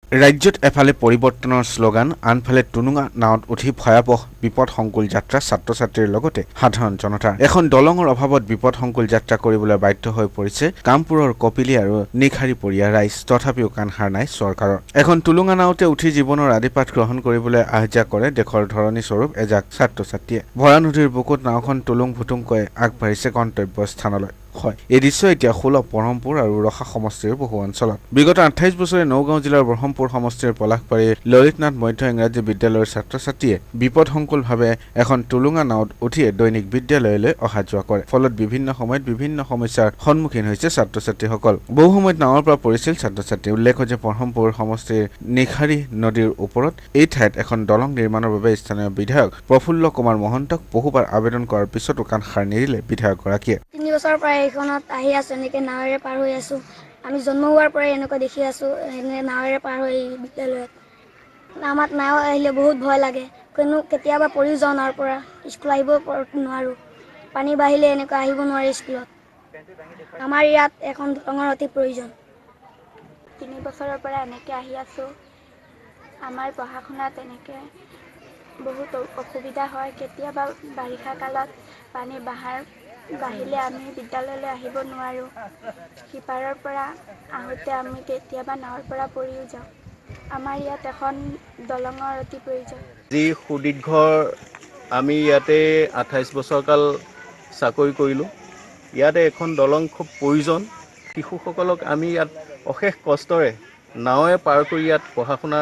ৰাজ্যত এফালে পৰিৱৰ্তনৰ শ্লোগান, আনফালে টুলুঙা নাৱত উঠি ভয়াৱহ বিপদসংকুল যাত্ৰা ছাত্ৰ ছাত্ৰীৰ লগতে সাধাৰণ জনতাৰ। এখন দলঙৰ অভাৱত বিপদসংকুল যাত্ৰা কৰিবলৈ বাধ্য হৈ পৰিছে কামপুৰৰ কপিলী আৰু নিশাৰীপৰীয়া ৰাইজ। তথাপিও কাণসাৰ নাই চৰকাৰৰ। এখন টুলুঙা নাওতে উঠি জীৱনৰ আদিপাঠ গ্ৰহণ কৰিবলৈ আহ যাহ কৰে দেশৰ ধৰণী স্বৰূপ এজাক ছাত্ৰ ছাত্ৰীয়ে। ভৰা নদীৰ বুকুত নাওখন টুলুং ভুটুংকৈ আগবাঢ়িছে গন্তব্য স্থানলৈ। হয়, এই দৃশ্য এতিয়া সুলভ বঢ়মপুৰ আৰু ৰহা সমষ্টিৰ বহু অঞ্চলত। বিগত 28 বছৰে নগাঁও জিলাৰ বঢ়মপুৰ সমষ্টিৰ পলাশবাৰী ললিতনাথ মধ্য ইংৰাজী বিদ্যালয়ৰ ছাত্ৰ ছাত্ৰীয়ে বিপদসংকুলভাৱে এখন টুলুঙা নাৱত উঠিয়ে দৈনিক বিদ্যালয়লৈ অহা যোৱা কৰে। ফলত বিভিন্ন সময়ত বিভিন্ন সমস্যাৰ সন্মুখীন হৈছে ছাত্ৰ ছাত্ৰীসকল। বহু সময়ত নাৱৰ পৰা পৰিছিল ছাত্ৰ ছাত্ৰী। উল্লেখ্য যে বঢ়মপুৰ সমষ্টিৰ নিশাৰী নদীৰ ওপৰত এই ঠাইত এখন দলং নিৰ্মাণৰ বাবে স্থানীয় বিধায়ক প্ৰফুল্ল কুমাৰ মহন্তক বহুবাৰ আবেদন কৰাৰ পিছতো কাণসাৰ নিদিলে বিধায়কগৰাকীয়ে। 3 বছৰৰ পৰা এইখনত আহি আছোঁ, এনেকৈ নাৱেৰে পাৰ হৈ আছোঁ। আমি জন্ম হোৱাৰ পৰাই এনেকুৱা দেখি আছোঁ, এনে নাৱেৰে পাৰ হৈ বিদ্যালয়ত। আমাক নাও আহিলে বহুত ভয় লাগে, কোনো কেতিয়াবা পৰিও যাওঁ নাৱৰ পৰা। স্কুল আহিব নোৱাৰোঁ। পানী বাঢ়িলে এনেকুৱা আহিব নোৱাৰি স্কুলত। আমাৰ ইয়াত এখন দলঙৰ অতি প্ৰয়োজন। 3 বছৰৰ পৰা এনেকৈ আহি আছোঁ। আমাৰ পঢ়া শুনাত এনেকৈ বহুত অসুবিধা হয়। কেতিয়াবা বাৰিষা কালত পানী বাঢ়িলে আমি বিদ্যালয়লৈ আহিব নোৱাৰোঁ। সিপাৰৰ পৰা আহোঁতে আমি কেতিয়াবা নাৱৰ পৰা পৰিও যাওঁ। আমাৰ ইয়াত এখন দলঙৰ অতি প্ৰয়োজন। যি সুদীৰ্ঘ আমি ইয়াতে 28 বছৰ কাল চাকৰি কৰিলোঁ, ইয়াতে এখন দলং খুব প্ৰয়োজন। শিশুসকলক আমি ইয়াত অশেষ কষ্টৰে নাৱেৰে পাৰ কৰি ইয়াত পঢ়া শুনা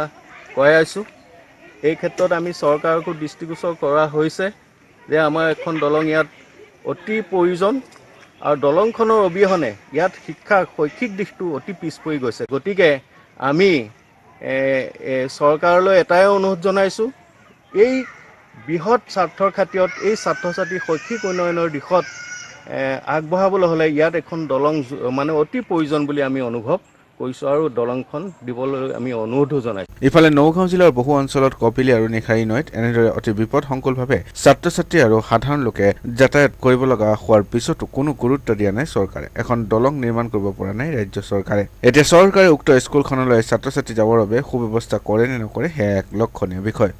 কৰাই আছোঁ। এই ক্ষেত্ৰত আমি চৰকাৰকো দৃষ্টিগোচৰ কৰা হৈছে যে আমাৰ এখন দলং ইয়াত অতি প্ৰয়োজন আৰু দলংখনৰ অবিহনে ইয়াত শিক্ষাৰ শৈক্ষিক দিশটো অতি পিছ পৰি গৈছে। গতিকে আমি চৰকাৰলৈ এটাই অনুৰোধ জনাইছোঁ, এই বৃহৎ স্বাৰ্থৰ খাতিৰত এই ছাত্ৰ ছাত্ৰীৰ শৈক্ষিক উন্নয়নৰ দিশত আগবঢ়াবলৈ হ'লে ইয়াত এখন দলং মানে অতি প্ৰয়োজন বুলি আমি অনুভৱ কৰিছোঁ আৰু দলংখন দিবলৈ আমি অনুৰোধো জনাইছোঁ। ইফালে নগাঁও জিলাৰ বহু অঞ্চলত কপিলী আৰু নিশাৰী নৈত এনেদৰে অতি বিপদসংকুলভাৱে ছাত্ৰ ছাত্ৰী আৰু সাধাৰণ লোকে যাতায়াত কৰিব লগা হোৱাৰ পিছতো কোনো গুৰুত্ব দিয়া নাই চৰকাৰে। এখন দলং নিৰ্মাণ কৰিব পৰা নাই ৰাজ্য চৰকাৰে। এতিয়া চৰকাৰে উক্ত স্কুলখনলৈ ছাত্ৰ ছাত্ৰী যাবৰ বাবে সুব্যৱস্থা কৰে নে নকৰে, সেয়া এক লক্ষণীয় বিষয়।